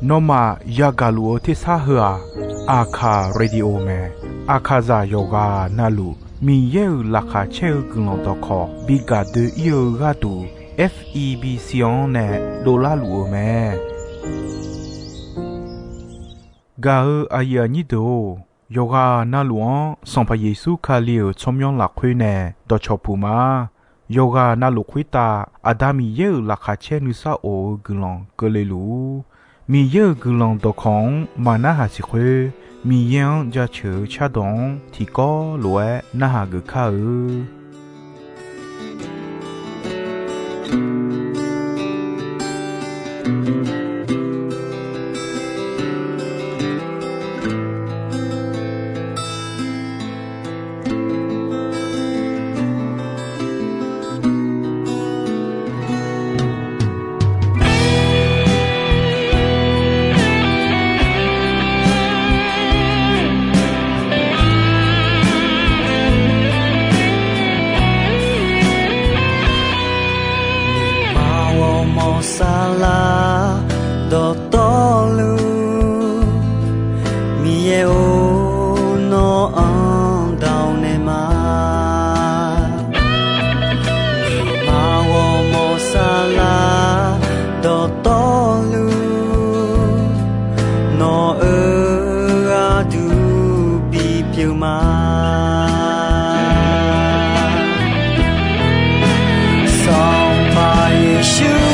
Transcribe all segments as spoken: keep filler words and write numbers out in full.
Nawmaf yagaq luf-eu tersar heu-aq, Aqkaq Radio mae. Aqkaqzaq yawqghaq navluf Miqyaer-euq laqkhaq caer-eu guiqlanq dawqkawq bi gaq doe-ir-eu gharduq, F E B C-anr nae dovlar luf-eu mae. Gaq-eu aqyuif aqnyir deuq-or, yawqghaq navluf-anr Sanqpaq Yeqsur Kali-euq tsawrmyanr lafkhoer nae dawqcawq puq ma. Yawqghaq navluf khoertav Aqda Miqyaer-euq laqkhaq caer nuisar of-eu guiqlanq keuvle luf-ur. Miqyaer-euq guiqlanq dawqkawq-anr maqnarhaq siq khoer, Miqyaer-anr jaceuq-eu cardawq-anr tiqkawv lof-aer narhaq geuf kar-eu. Aqmar ghawrmawr saflar dawqtawvluf, Miqyaer-or, nawr-anr dawq naeq ma. Aqmar ghawrmawr saflar dawqtawvluf, nawq-euq gharduq bipyeuf ma. Sanqpaq Yeqsur-or,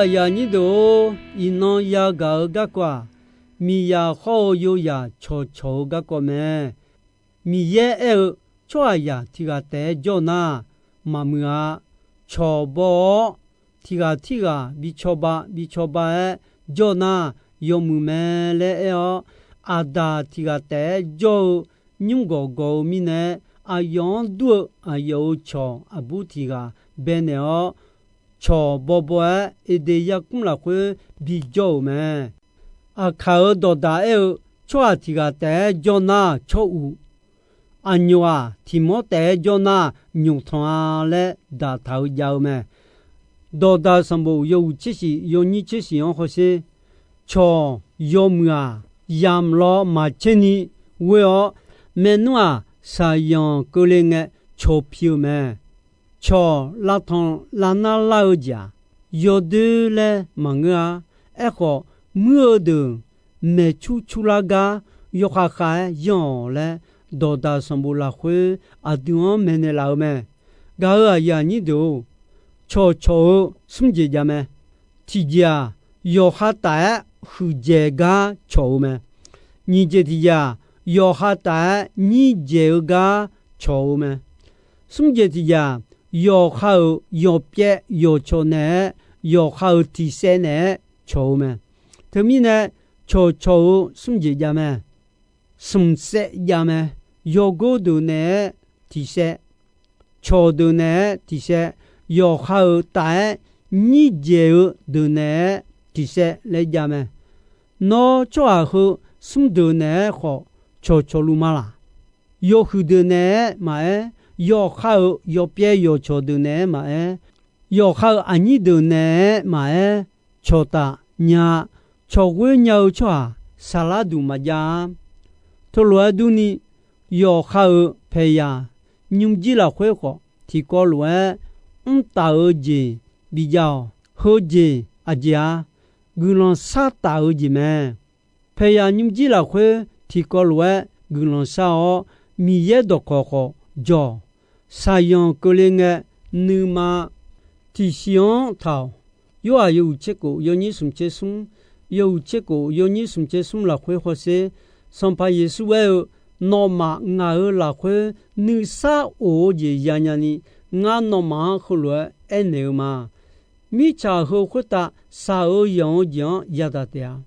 Aqyuif aqnyir deuq-or, iqnan yagaq-eu garkawv-aq, miqzaq hawr-eu yozaq cawqcawq-eu garkawv mae. Miqyaer aer-eu, tsawrhaqzaq tiq ghaq taef-aer jawr nar, maqmuiq-a. Cawq baw-awr, tiq ghaq tirghaq bi cawba bi cawba-aer jawr nar, yawmuiq mae laer aer-awr, aqdaq tiq ghaq taef-aer jawr-eu nymr gawqgawq-eu mirnae, aqyawf-anr dur-eu aqyawf-euq cawq aqbur tiq ghaq baenaeq-awr, cawq bawbaw-aer Eqdeq yarkmr lafkhoer bijawr-euq mae. Aqkaq-euq dawqdaq aer-eu, tsawrhaq tiq ghaq taef-aer jawr nar tsawr uq, aqnyoq-aq tiq mawr taef-aer jawr nar nymq tanq-a laer daqtaq-eu jav-eu mae. Dawqdaq sanqbof yawhuiq tser shif yawnyir tser shif-anr hawsher. Cawq yawmuiq-aq, yamq law maqtser ni ghoer-awr, maernmr-aq, shaqyanq keuvle ngae cawq pi-eu mae. Cawq lavtanq lavnar lar-eu jeq-aq, yawdoer laer maqngeur-a. Aerkhawf, muir-eu deuq maeqcur curlar gar yawkhav khav-aer yanr-awq laer, dawqdaq sanqbof lafkhoer aqdui-anr maeqnaeq laf-eu mae. Gaq-euq aqyuif aqnyir deuq-or, cawqcawq-eu smr jeq jav mae. Tiqjeq-aq, yawqha taf-aer huiqdzaeq gar cawq-eu mae. Nyiq jeq tiqjeq-aq, yawqha taf-aer nyir dzaeq-eu gar cawq-eu mae. Smr jeq tiqjeq-aq, yawqha-euq yawpyaev yawqcawq naeq-aer yawqha-euq tiq saev naeq-aer cawq-eu mae. Teumirnae, cawqcawq-eu smr jeq jav mae. Smq saev jav mae. Yawgor deuq naeq-aer tiq saev, cawq deuq naeq-aer tiq saev, yawqha-euq taf-aer nyir dzaeq-eu deuq naeq-aer tiq saev laer jav mae. Nawr tsawrhaq heu smr deuq naeq-aer khawf cawqcawq luf ma laq? Yawhuiq deuq naeq-aer maqaer, yawqha-euq yawpyaev yawqcawq deuq naeq-aer maqaer, yawqha-euq aqnyir deuq naeq-aer maqaer, cawqtaf nya-a. Cawqghoer nya-eu tsawrhaq saqlar duq maqjav-a. Teulof-aer durni, yawqha-euq paeqyaq nymrjir lafkhoer khawf, tiqkawv lof-aer mrtaf-eu jeq bijav-awq. Heujeq aqjeq-a, guiqlanq shartaf-eu jeq mae. Paeqyaq nymrjir lafkhoer tiqkawv lof-aer guiqlanq shar-awr, Miqyaer dawqkawq khawf jawq. Shaqyanq keuvle ngae, nuima tiqsiq-anr taq-awq. Yorhaq yawhuiq tser kof yawnyir smq tser smr, yawhuiq tser kof yawnyir smq tser smr lafkhoer hawsher. Sanqpaq Yeqsur aer-eu, nawmaf ngaq-euq lafkhoer nuisar of-eu jeq yanya ni, ngar nawmaf-anr heulof-aer aernaeq-eu ma. Mirtsaq heu khoertav shaq-eu yanq-eu jeq-anr yadaq taef-a.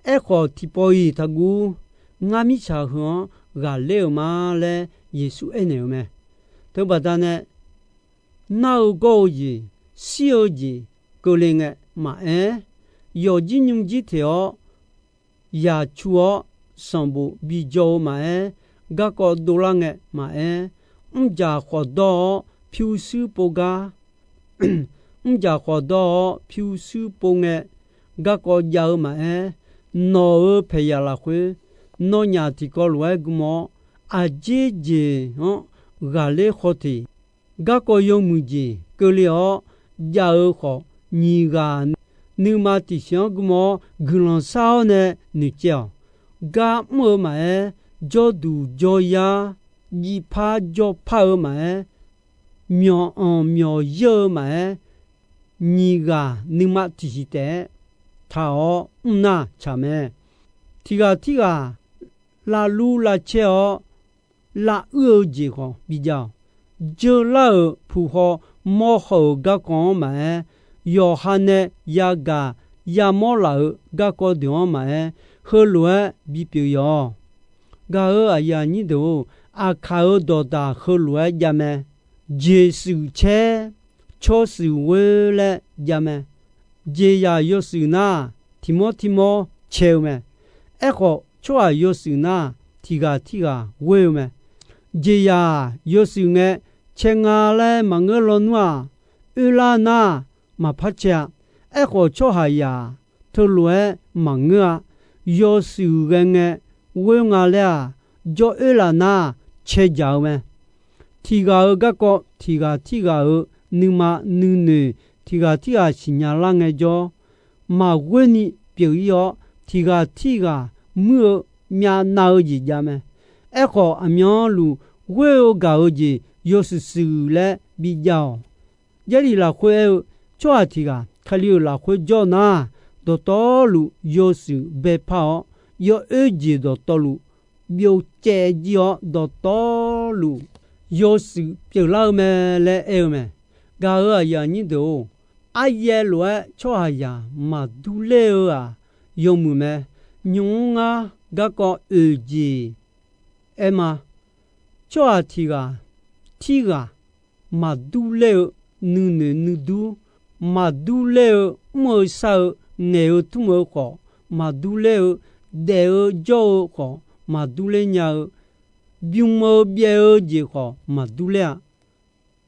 Aerkhawf, tiqpawf-iq taqguv, ngar mirtsaq heu-anr ghaqler-euq ma laer Yeqsur aernaeq-eu mae. Teubaqda nae, nar-eu gawr-eu jeq, shir-eu jeq keuvle ngae maqaer, yawqjir nymrjir teq-awr, yaqcu-awr sanqbof bijawr-eu maqaer, garkawv dovlar ngae maqaer, mrjaq khawf dawr-awr pyurshuir pov gar, mrjaq khawf dawr-awr pyurshuir pov ngae, garkawv jav-eu maqaer, nawq-euq paeqyaq lafkhoer nawnyaf tiqkawv lof-aer gm-awr, aqjer jeq-anr ghaqler khawf teq, garkawv yawmuiq jeq keuvle-awr jav-eu khawf, nyiq ghaq nuima tiqsiq-anr gm-awr guiqlanq shar-awr nae noeqtsaev-awq. Gar mr-eu maqaer, jawrduq jawryar, jiv par jawr par-eu maqaer, myawq anq myawq yeur-eu maqaer, nyiq ghaq nuima tiqsiq taef-aer taq-awr mr nar tsaq mae. Tiq ghaq tirghaq lavlur lavcaer-awr lavuir-eu jeq khawf bijav-awq. Jeular-euq puq haw mawrhaw-euq garkawv-anr maqaer, yawqha nae yagaq yamawr laf-euq garkawv deuq-anr maqaer, heulof-aer bipyeuf yawq-awq. Gaq-euq aqyuif aqnyir deuq-or, aqkaq-euq dawqdaq heulof-aer jav mae. Jeqshuif caer, tsawrshuif ghoer laer jav mae. Jeqzaq yawshuif nar, tiq mawr tiq mawr cae-eu mae. Aerkhawf, tsawrhaq yawshuif nar, tiq ghaq tirghaq ghoer-eu mae. Jeqzaq yawshuif ngae, cae nga laer maqngeur lawnmr-aq, oerlar nar maqpar cae-a. Aerkhawf, tsawrhaqzaq teulof-aer maqngeur-a. Yawshuif ghae ngae ghoer nga laer-aq, jawr oerlaf nar cae dzaq-eu mae. Tiq ghaq-euq garkawv tiq ghaq tirghaq-euq nuima nuinoeq tiq ghaq tirghaq siqnya lar ngaejawr, maqghoer ni pyeuf-ir-awr, tiq ghaq tirghaq muir-eu myavnav-eu jeq jav mae. Aerkhawf, aqmyanluf ghoer-eu gaq-eu jeq yawshuif shuif laer bijav-awq. Jarlif lafkhoer aer-eu, tsawrhaq tiq ghaq Kali-euq lafkhoer jawr nar, dawqtawvluf yawshuif baepar-awr, yawoer jeq dawqtawvluf byovcaev jir-awr, dawqtawvluf yawshuif pyeuflar-eu mae laer aer-eu mae. Gaq-euq aqyuif aqnyir deuq-or, aryaev lof-aer tsawrhaqzaq maqdur ler-eu-aq, yawmuiq mae. Nymq-mr ngar garkawv oeq jeq aer ma. Tsawrhaq tiq ghaq tirghaq maqdur ler-eu nuinoeq nuidur, maqdur ler-eu mr-eu shar-eu, ngaeq-eu tmr-eu khawf maqdur ler-eu, daef-eu jawr-eu khawf maqdur ler nya-eu, bym-eu byaev-eu jeq khawf maqdur ler-a.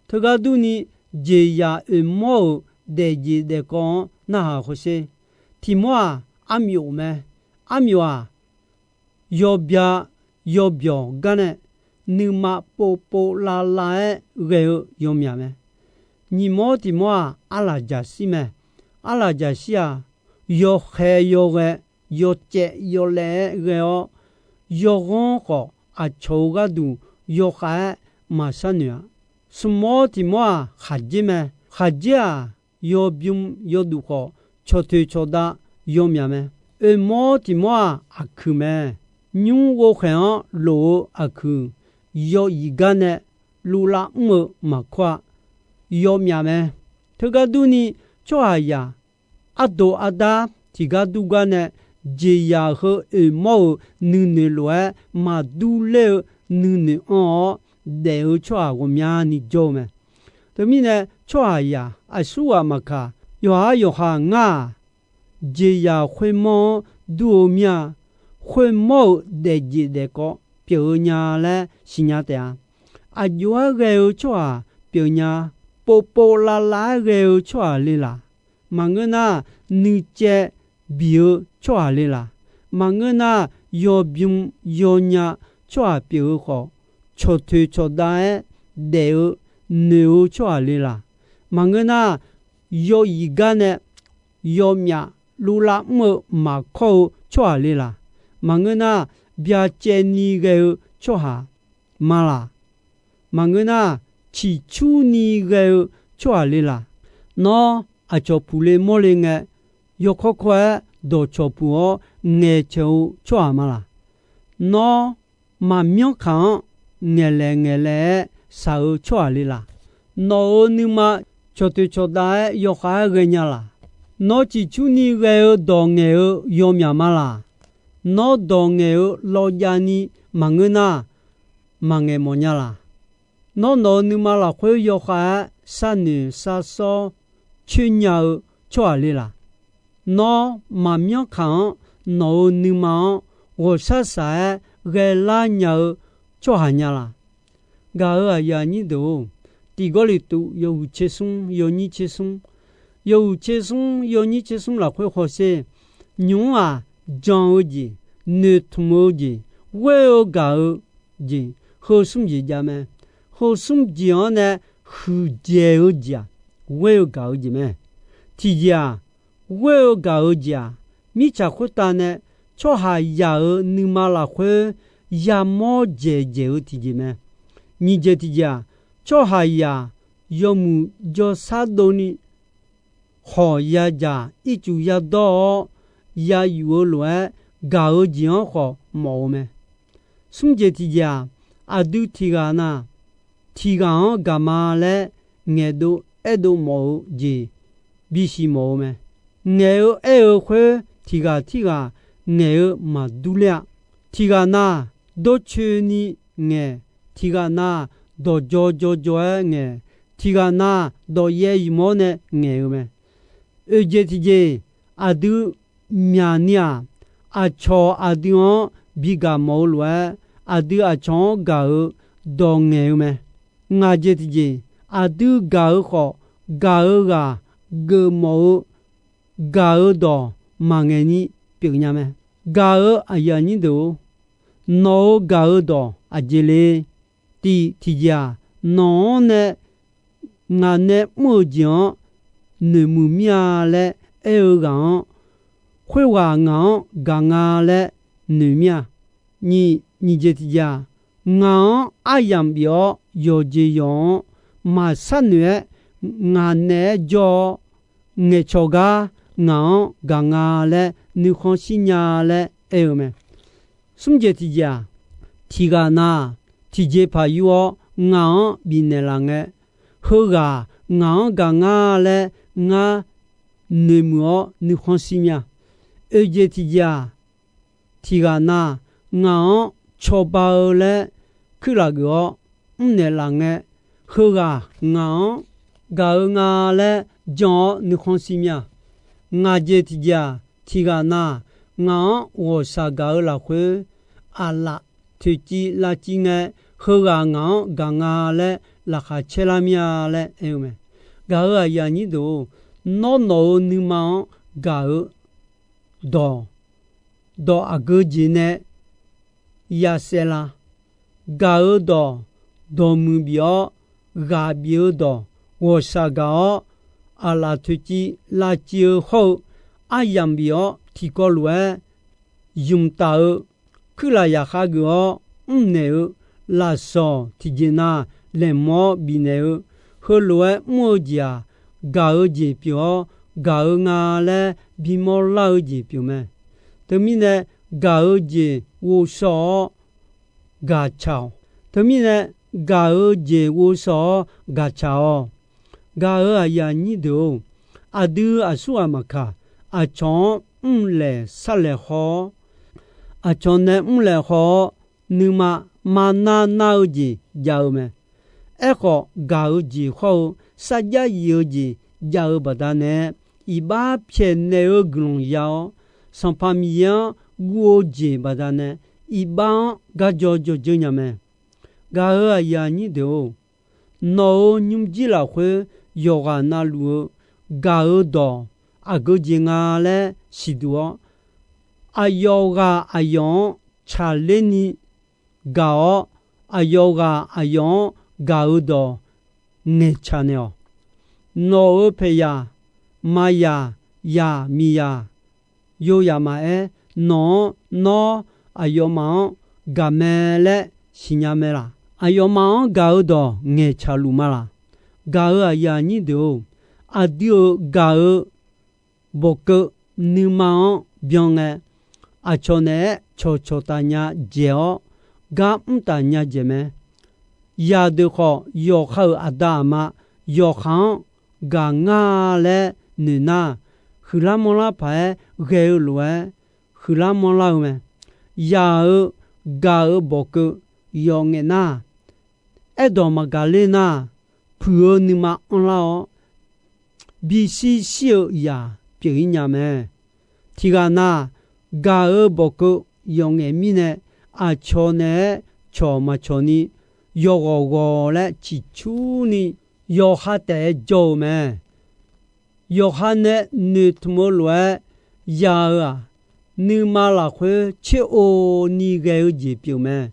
Teugar durni, jeqzaq oeqmawr-euq daefjeq daefkawv-anr narhaq hawsher. Tiq mawr-aq, armyof mae. Armyof-aq, yawbya yawbyawq gar nae nuima povpov lavlav-aer ghae-eu yawmyaq mae. Nyiq mawr tiq mawr-aq, arlaqjaq shir mae. Arlaqjaq shir-aq, yawkhaeq yawghae, yawcaev yawlaev-aer ghae-awr, yawghanr khawf aqcawq-euq gharduq yawkhav-aer maqsharnoeq-a. Smq mawr tiq mawr-aq, khaqdzer mae. Khaqdzer-aq, yawbym yawduq khawf, cawqtoeq cawqdav yawmyaq mae. Oeq mawr tiq mawr-aq, aqkuiq mae. Nymr ghovkhaeq-anr lof-eu aqkuiq, yawiq gar nae luvlav mr-eu maqkawr-a, yawmyaq mae. Teugar durni, tsawrhaqzaq ardoq arda tiqgar dur gar nae, jeqzaq heu oeqmawr-euq nuinoeq lof-aer maqdur ler-eu nuinoeq anr-awr daef-eu tsawrhaq ghawqmyani jawr-eu mae. Teumirnae, tsawrhaqzaq aqsurghaq maqkaq, yawqha yawqha ngar-aq, jeqzaq khoermawr-anr dur-eu mir-a. Khoermawr-euq daefjeq daefkawv pyeuf-eu nya laer siqnya taef-a. Aqjox-aer ghae-eu tsawrhaq pyeuf nya. Povpov lavlav-aer ghae-eu tsawrhaq le laq? Maqngeur nar, nuicaev biq-eu tsawrhaq le laq? Maqngeur nar, yawbym yawnya tsawrhaq pyeuf-eu khawf, cawqtoeq cawqdav-aer daef-eu noeq-eu tsawrhaq le laq? Maqngeur nar, yawiq gar nae yawmyaf luvlav mr-eu maqkawr-eu tsawrhaq le laq? Maqngeur nar, byacaevni ghae-eu tsawrhaq ma laq? Maqngeur nar, ciqcurni ghae-eu tsawrhaq le laq? Nawr aqcawq puqle mawrle ngae, yawkawr kawr-aer dawqcawq puq-awr ngaeqceuq-eu tsawrhaq ma laq? Nawr maqmyanr kaq-anr ngaeqlaeq ngaeqlaeq-aer shaq-eu tsawrhaq le laq? Nawq-euq nuima cawqtoeq cawqdav-aer yawkhav-aer ghaenya laq? Nawr ciqcurni ghae-eu dawq ngaeq-eu yawmyaq ma laq? Nawr dawq ngaeq-eu lawvjavni maqngeur nar, maqngaeq mawfnya laq? Nawr nawq-euq nuima lafkhoer yawkhav-aer sharnoeq sharsawr coernya-eu tsawrhaq le laq? Nawr maqmyanr kaq-anr nawq-euq nuima-anr ghawqshar shaq-aer ghaelar nya-eu tsawrhaq nya laq? Gaq-euq aqyuif aqnyir deuq-or, Tiq Gawrliqtu yawhuiq tser smr yawnyir tser smr, yawhuiq tser smr yawnyir tser smr lafkhoer hawsher. Nymq-mr-aq, jan-eu jeq, noeqtmq-eu jeq, ghoer-eu gaq-eu jeq, heu smr jeq jav mae. Heu smr jeq-anr nae huiqdzaeq-eu jeq-aq, ghoer-eu gaq-eu jeq mae. Tiqjeq-aq, ghoer-eu gaq-eu jeq-aq, mirtsaq khoertav nae tsawrhaqzaq-euq nuima lafkhoer yamawr dzaeqdzaeq-eu tiqjeq mae. Nyiq jeq tiqjeq-aq, tsawrhaqzaq yawmuiq jawrshar dovni khawq yadzaq ircuf yadawr-awr yayuf-eu lof-aer gaq-eu jeq-anr khawf mawf-eu mae. Smr jeq tiqjeq-aq, aqdui tiq ghaq na, tiq ghaq-anr gaq ma laer ngaeqdov aerdov mawf-eu jeq bisiq mawf-eu mae. Ngaeq-eu aer-eu khoer tiq ghaq tirghaq ngaeq-eu maqdur ler-a. Tiq ghaq na dawrcoeni ngaeq, tiq ghaq na dawqjaw jawjaw-aer ngaeq, tiq ghaq na dawqyaev ymq-awr nae ngaeq-eu mae. Oeq jeq tiqjeq, aqdui myaqni-aq, aqcawq aqdui-anr bigaq mawf-eu lof-aer, aqdui aqcawq-anr gaq-eu dawq ngaeq-eu mae. Ngaq jeq tiqjeq, aqdui gaq-eu khawf, gaq-eu ghaq geufmawf-eu gaq-eu dawq maqngaeq ni pyeufnya mae. Gaq-eu aqyuif aqnyir deuq-or, nawq-euq gaq-eu dawq aqjeq le? Tiq tiqjeq-aq, nawq-anr nae ngaq nae mr-eu jeq-anr noeqmuiq mir-a laer aer-eu ghaq-anr, khoerghaq ngaq-anr gaq nga laer noeq mir-a. Nyiq, nyiq jeq tiqjeq-aq, ngaq-anr aryamq bif-awr yawqjeq yawq-anr maqsharnoeq-aer ngaq naeq-aer jawr-awr, ngaeqcawq gar ngaq-anr gaq nga laer nuikhanr shir nya laer aer-eu mae. Smr jeq tiqjeq-aq, tiqghaq na tiqjeqpaq yur-awr ngaq-anr bifnaeq laf ngae, heughaq ngaq-anr gaq nga laer ngar noeqmuiq-awr nuikhanr shir mir-a. Oeq jeq tiqjeq-aq, tiqghaq na ngaq-anr cawba-eu laer kuirlaf geuf-awr mrnaeq laf ngae, heughaq ngaq-anr gaq-eu nga laer jan-awr nuikhanr shir mir-a. Ngaq jeq tiqjeq-aq, tiqghaq na ngaq-anr ghawqshaq gaq-eu lafkhoer aqlaf toeqciv lavciv ngae, heughaq ngaq-anr gaq nga laer laqkhaq caer lar mir-a laer aer-eu mae. Gaq-euq aqyuif aqnyir deuq-or, nawr nawq-euq nuima-anr gaq-eu dawq, dawq aqgeu jeq nae yasaev la? Gaq-eu dawq, dawqmuiq bif-awr ghaq bif-eu dawq, ghawqshaq gaq-awr aqlaf toeqciv lavciv-eu hawr-eu, aryamq bif-awr tiqkawv lof-aer ymq taf-eu, kuirlaf yaqkhav geuf-awr mrnaeq-eu, lafsawq tiqjeq na laeqhmq-awr bifnaeq-eu, heulof-aer mr-eu jeq-aq, gaq-eu jeq pyeuf-awr gaq-eu nga laer bimawr lar-eu jeq pyeuf mae. Teumirnae, gaq-eu jeq ghovshaw-awr gaqtsaq-awq. Teumirnae, gaq-eu jeq ghovshaw-awr gaqtsaq-awq. Gaq-euq aqyuif aqnyir deuq-or, aqdui aqsurghaq maqkaq, aqcawq-anr mrlaeq sharlaeq haw-awr, aqcawq nae mrlaeq haw-awr, nuima marnar nar-eu jeq jav-eu mae. Aerkhawf, gaq-eu jeq hawr-eu sarjax yif-eu jeq jav-eu baqdanae, iqbax pyaeqnaeq-eu guiqlanq ya-awr, Sanqpaq Miqyaer-anr guv-eu jeq baqdanae, iqbax-anr garjaw jawrdzeur nya mae. Gaq-euq aqyuif aqnyir deuq-or, nawq-euq nymrjir lafkhoer yawqghaq navluf-eu gaq-eu dawq aqgeu jeq nga laer siqduq-awr, aqyawf ghaq aqyawf-anr tsaqler ni gaq-awr, aqyawf ghaq aqyawf-anr gaq-eu dawq ngaeqtsaq naeq-awq. Nawq-euq paeqyaq, maqyaq, yaq miqyaq, yo yaq maqaer, nawq-anr nawr aqyawfmaf-anr gaq mae laer siqnya mae laq? Aqyawfmaf-anr gaq-eu dawq ngaeqtsaq luf ma laq? Gaq-euq aqyuif aqnyir deuq-or, aqdui-euq gaq-eu bawqkeuv nuima-anr byan ngae, aqcawq naeq-aer cawqcawq taf nya dzaeq-awr, gar mr taf nya dzaeq mae. Yaqdeuq khawf, yawqha-euq aqda aqma yawqha-anr gaq ngar laer noeq nar, huiqlar manrlar paq-aer ghae-eu lof-aer huiqlar manrlar-eu mae. Yaq-euq gaq-euq bawqkeuv yawf ngaef nar, aerdawq maqgaq ler nar, puiq-eu nuima anrlar-awr, bishir shir-eu zaq pyeuf-ir nya mae. Tiqghaq na, gaq-euq bawqkeuv yawf ngaef mirnae, aqcawq naeq-aer cawq maqcawq ni, yawghawq ghawq laer ciqcurni yawqha taef-aer jawr-eu mae. Yawqha nae noeqtmq-eu lof-aer ya-eu-aq, nuima lafkhoer tser-or ni ghae-eu jeq pyeuf mae.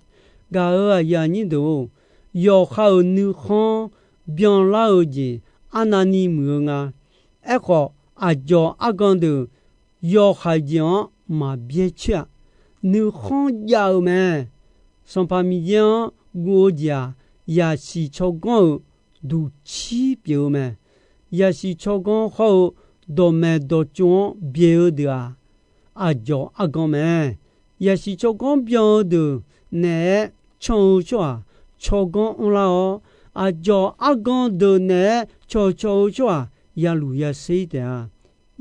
Gaq-euq aqyuif aqnyir deuq-or, yawqha-euq nuikhanr byanlar-eu jeq arnavni muiq-eu nga. Aerkhawf, aqdzawq argan deuq yawqha jeq-anr maqbyaer coer-aq, nuikhanr jav-eu mae. Sanqpaq Miqyaer-anr guv-eu jeq-aq, yaqsiq tsawrganr-euq duqcir pyeuf-eu mae. Yaqsiq tsawrganr hawr-eu dawqmaeq dawqtsov-anr byaeq-eu deuq-aq, aqdzawq argan mae. Yaqsiq tsawrganr byan-eu deuq naeq-aer can-eu tsawrhaq tsawrganr anrlar-awr, aqdzawq argan deuq naeq-aer cawqcawq-eu tsawrhaq ya luf ya sher-ir taef-a.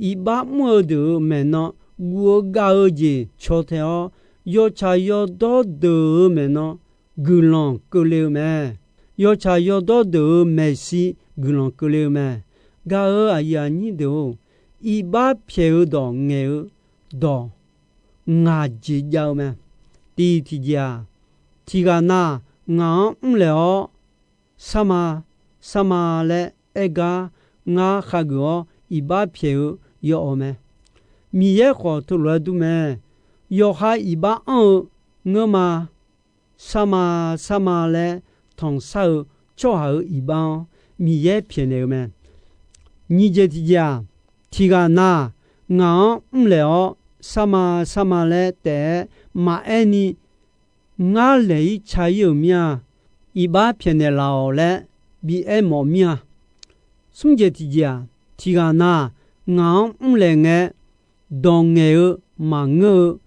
Iqbax mr-eu deuq-euq maeqnan guv-eu gav-eu jeq caw tae-awr, yawtsaq yawdawr deuq-euq maeqnan guiqlanq keuvle-eu mae. Yawtsaq yawdawr deuq-euq maeqshi guiqlanq keuvle-eu mae. Gaq-euq aqyuif aqnyir deuq-or, iqbax pyaeq-eu dawq ngaeq-eu dawq ngaq jeq jav-eu mae. Tiq tiqjeq-aq, tiqghaq na ngaq-anr mrlaeq-awr, sarma, sarma laer aer gar ngar khageuf-awr iqbax pyaeq-eu yawawq mae. Miqyaer khawf teulof-aer dur mae. Yawqha iqbax anr-eu ngeurma, sarma, sarma laer tanqsar-eu tsawrhaq-euq iqbax-anr Miqyaer pyaeqnaeq-eu mae. Nyiq jeq tiqjeq-aq, tiqghaq na ngaq-anr mrlaeq-awr, sarma, sarma laer taef-aer maqaer ni, ngar laeq-ir ca-ir-euq mir-a. Iqbax pyaeqnaeq laf-awq laer bi aer mawf mir-a. Smr jeq tiqjeq-aq, tiqghaq na ngaq-anr mrlaeq ngae, dawq ngaeq-eu maqngeur-eu,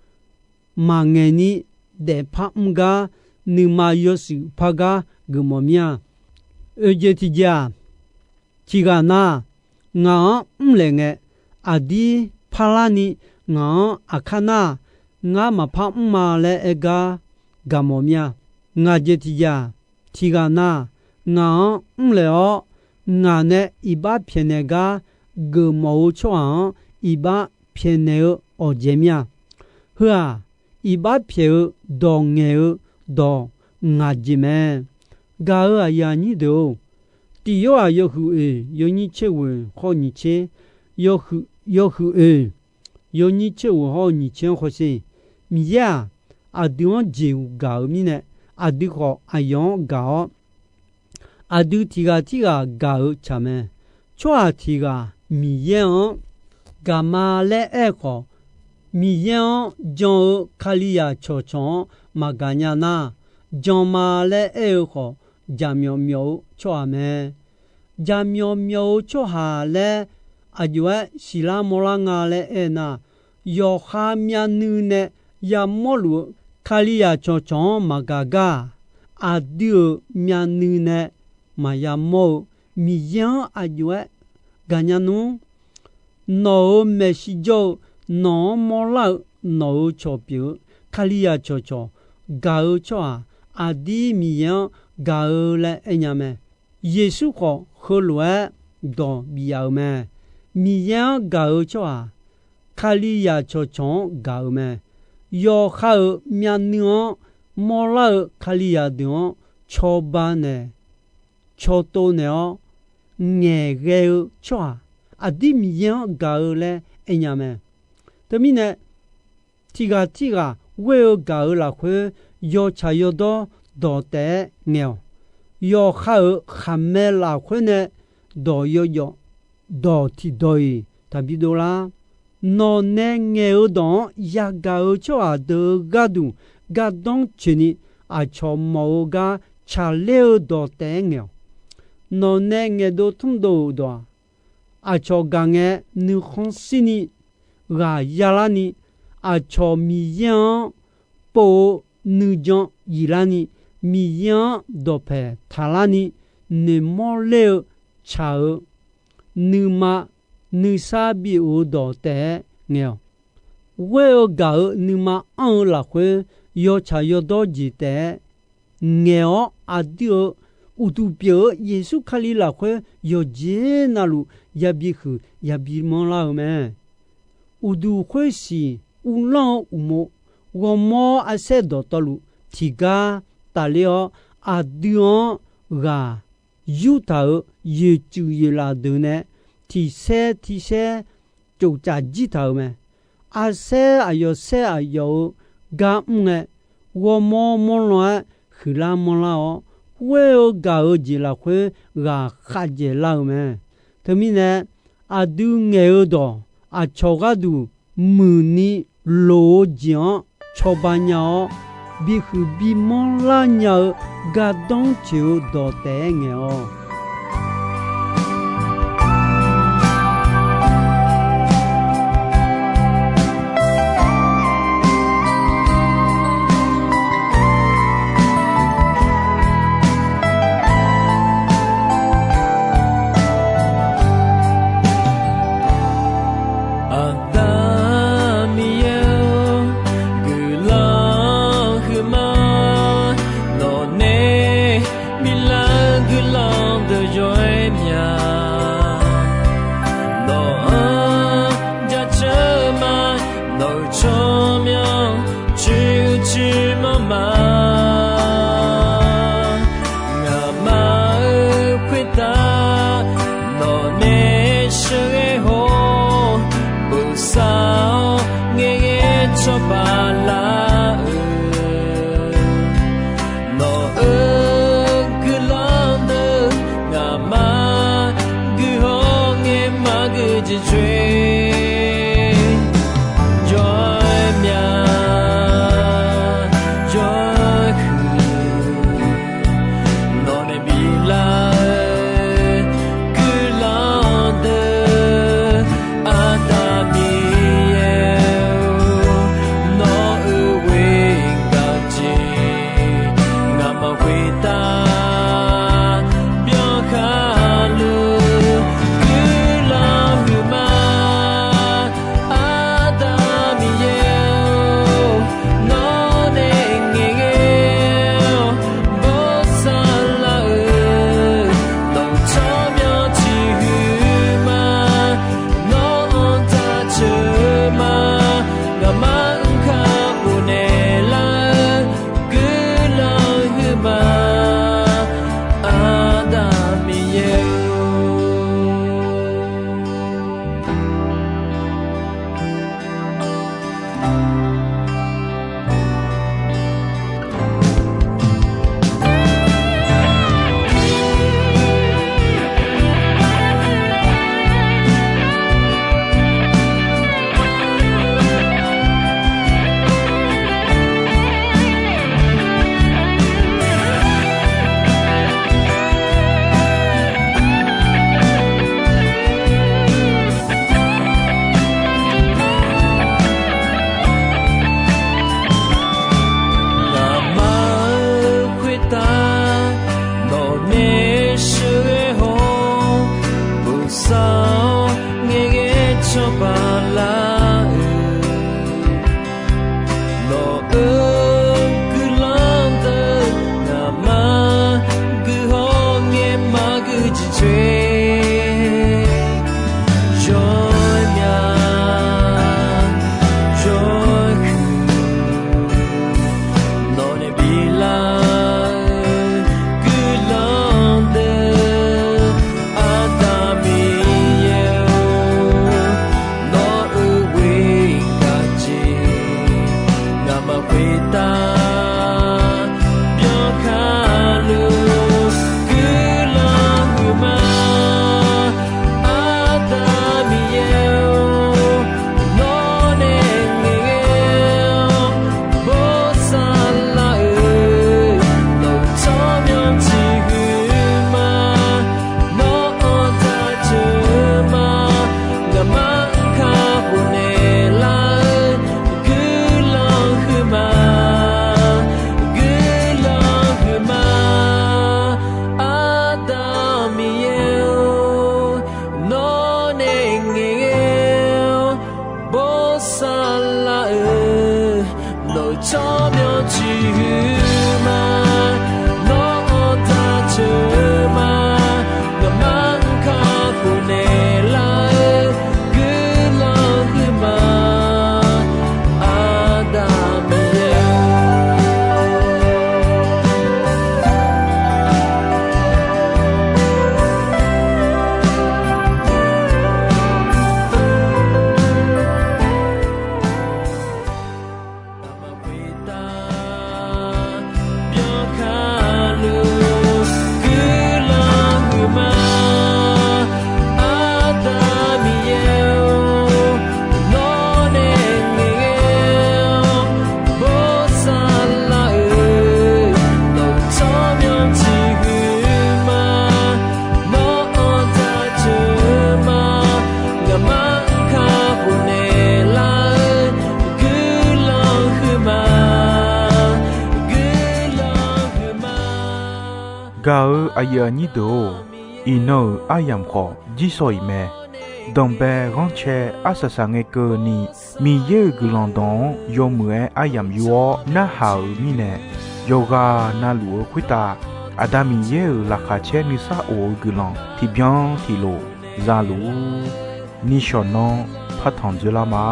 maqngaeq ni daefpar mr gar, nuima yawshuif par gar geufmawf mir-a. Oeq jeq tiq jeq-aq, tiq ghaq nar, ngaq-anr mrlaeq ngae, aqdir parlar ni ngaq-anr aqkar nar, ngar maqpar mr ma laer aer gar gaqmawf mir-a. Ngaq jeq tiq jeq-aq, tiq ghaq nar, ngaq-anr mrlaeq-awr, ngaq nae iqbax pyaeqnaeq gar geufmawf-eu tsawrhaq-anr iqbax pyaeqnaeq-eu awqjeq mir-a. Heu-aq, iqbax pyaeq-eu dawq ngaeq-eu dawq ngaq jeq mae. Gaq-euq aqyuif aqnyir deuq-or, Tiq Yorhaq yawhuiq oeq yawnyir tser ghoeq hawr-eu nyiq tser, yawhuiq oeq yawnyir tser ghoeq hawr-eu nyiq tser-anr hawsher. Miqyaer-aq, aqdui-anr jeqhuq gaq-eu mirnae, aqdui khawf aqyawf-anr gaq-awr, aqdui tiq ghaq tirghaq gaq-eu tsaq mae. Tsawrhaq tiq ghaq Miqyaer-anr gaq ma laer aer-eu khawf, Miqyaer-anr jan-eu Kalizaq cawqcawq-anr maqgaq nya nar, jan ma laer aer-eu khawf, jaqmyawf myawf-eu tsawrhaq mae. Jaqmyawf myawf-eu tsawrhaq laer aqjox-aer siqlar mawrlar nga laer aer nar, yawqha myavnuiv nae yamawrluf-eu Kalizaq cawqcawq-anr maqgaq gar-aq, aqdui-euq myavnuiv nae maqya mawr-eu Miqyaer-anr aqjox-aer gaqnya nmr. Nawq-euq maeqshi jawr-eu, nawq-anr mawrlar-eu, nawq-euq cawq pyeuf-eu Kalizaq cawqcawq gaq-eu tsawrhaq, aqdir Miqyaer-anr gaq-eu laer aernya mae. Yeqsur khawf heulof-aer dawq bif yaf-euq mae. Miqyaer-anr gaq-eu tsawrhaq, Kalizaq cawqcawq-anr gaq-euq mae. Yawqha-euq myavnuiv-anr mawrlar-eu Kalizaq deuq-anr cawba naeq, cawtov naeq-awr ngaeqghae-eu tsawrhaq, aqdir Miqyaer-anr gaq-eu laer aernya mae. Teumirnae, tiq ghaq tirghaq ghoer-eu gaq-euq lafkhoer yawtsaq yawdawr dawq taef-aer ngaeq-awq. Yawqha-euq khaqmae lafkhoer nae dawq yawjawf, dawq tiqdawq-iq taqbi dovlar. Nawq nae ngaeq-eu dawq-anr yagaq-eu tsawrhaq deuq-eu gharduq gardanr coeqni, aqcawq mawf-eu gar tsaqler-eu dawq taef-aer ngaeq-awq. Nawq nae ngaeqdov tmrdov-euq dawq-aq, aqcawq gaq ngae nuikhanr shirni ghaq yalarni, aqcawq Miqyaer-anr pov-eu nuijan yiflarni, Miqyaer-anr dawqpaeq taqlarni, noeqmawr ler-eu tsaq-eu nuima nuisar bif-euq dawq taef-aer ngaeq-awq. Ghoer-eu gaq-eu nuima anr-eu lafkhoer yawtsaq yawdawr jeq taef-aer ngaeq-awr, aqdui-euq uqduq pyeuf-eu Yeqsur Kali lafkhoer yawqjeq navluf yabi huiq yabi manrlar-eu mae. Uqduq khoersiq uvlanr-eu uqmov, ghawrmawr arsaer dawqtawvluf tiqgar tafler-awr, aqdui-anr ghaq yurtaq-euq yoeqtsuif yoeqlaf deuq nae tiqsaer tiqsaer tsoftsaf jir taq-euq mae. Arsaer aqyawf saer aqyawf-euq gar mr ngae, ghawrmawr mawrlan-aer huiqlar manrlar-awr, ghoer-eu gaq-eu jeq lafkhoer ghaq khavdzaeq lar-eu mae. Teumirnae, aqdui ngaeq-eu dawq aqcawq gharduq muiqni loq-eu jeq-anr cawba nya-awr, bihuiq bimanr lar nya-eu gardanr coeq-eu dawq taef-aer ngaeq-awq. Aqda Miqyaer-or, guiqlanq huiqma, nawqnae biflar guiqlanq deuq yawr-aer mya. Nawq-anr jaceuq ma, nawq-euq tsawrmyanr coer-eu coer manr ma. Ngaqma-euq khoertav nawqnae sheuqghae haw-awr, bosav-awr ngaeqghae cawba lar-eu, nawq-euq guiqlanq deuq ngaqma Toer yawmya yawhuiq, nawq nae bilar-eu guiqlanq deuq, Aqda Miqyaer-or, nawq-euq ghoer gaq jeq ngamaf khoertav byankar luf guiqlanq huiqma. Aqda Miqyaer-or, nawq nae ngaeqghae-awr bosav lar-eu, nawq-euq tsawrmyanr tiq huiqma. Nawr-anr taq teuq ma, ngaqmaf-anr kakhof naeqlar-eu, guiqlanq huiqma, guiqlanq huiqma. Aqda Miqyaer-or, nawq nae ngaeqghae-awr bosav lar-eu, nawq-euq tsawrmyanr tiq huiqma. Nawr-anr taq teuq ma, ngaqmaf-anr kakhof naeqlar-eu, guiqlanq huiqma. Aqda Miqyaer-or, ngamaf khoertav byankar luf guiqlanq huiqma. Aqda Miqyaer-or, nawr nae ngaeqghae-awr bosav lar-eu, nawq-euq tsawrmyanr tiq huiqma. Nawr-anr taq teuq ma, ngaqmaf-anr kakhof naeqlar-eu, guiqlanq huiqma, guiqlanq huiqma. Gaq-eu aqyuif aqnyir deuq-or, iqnan-euq aryamq khawf jirsawq iq mae. Danqbae ghanrcae arsaq saq ngae keuvni, Miqyaer-euq guiqlanq dawq-anr yawmuiq-aer aryamq yur-awr narhaq-euq mirnae, yawqghaq navluf-eu khoertav Aqda Miqyaer-euq laqkhaq caer nuisar of-eu guiqlanq tiqbyan tiqlof za luf-ur. Nishawq nanr partanq dzoerlar ma.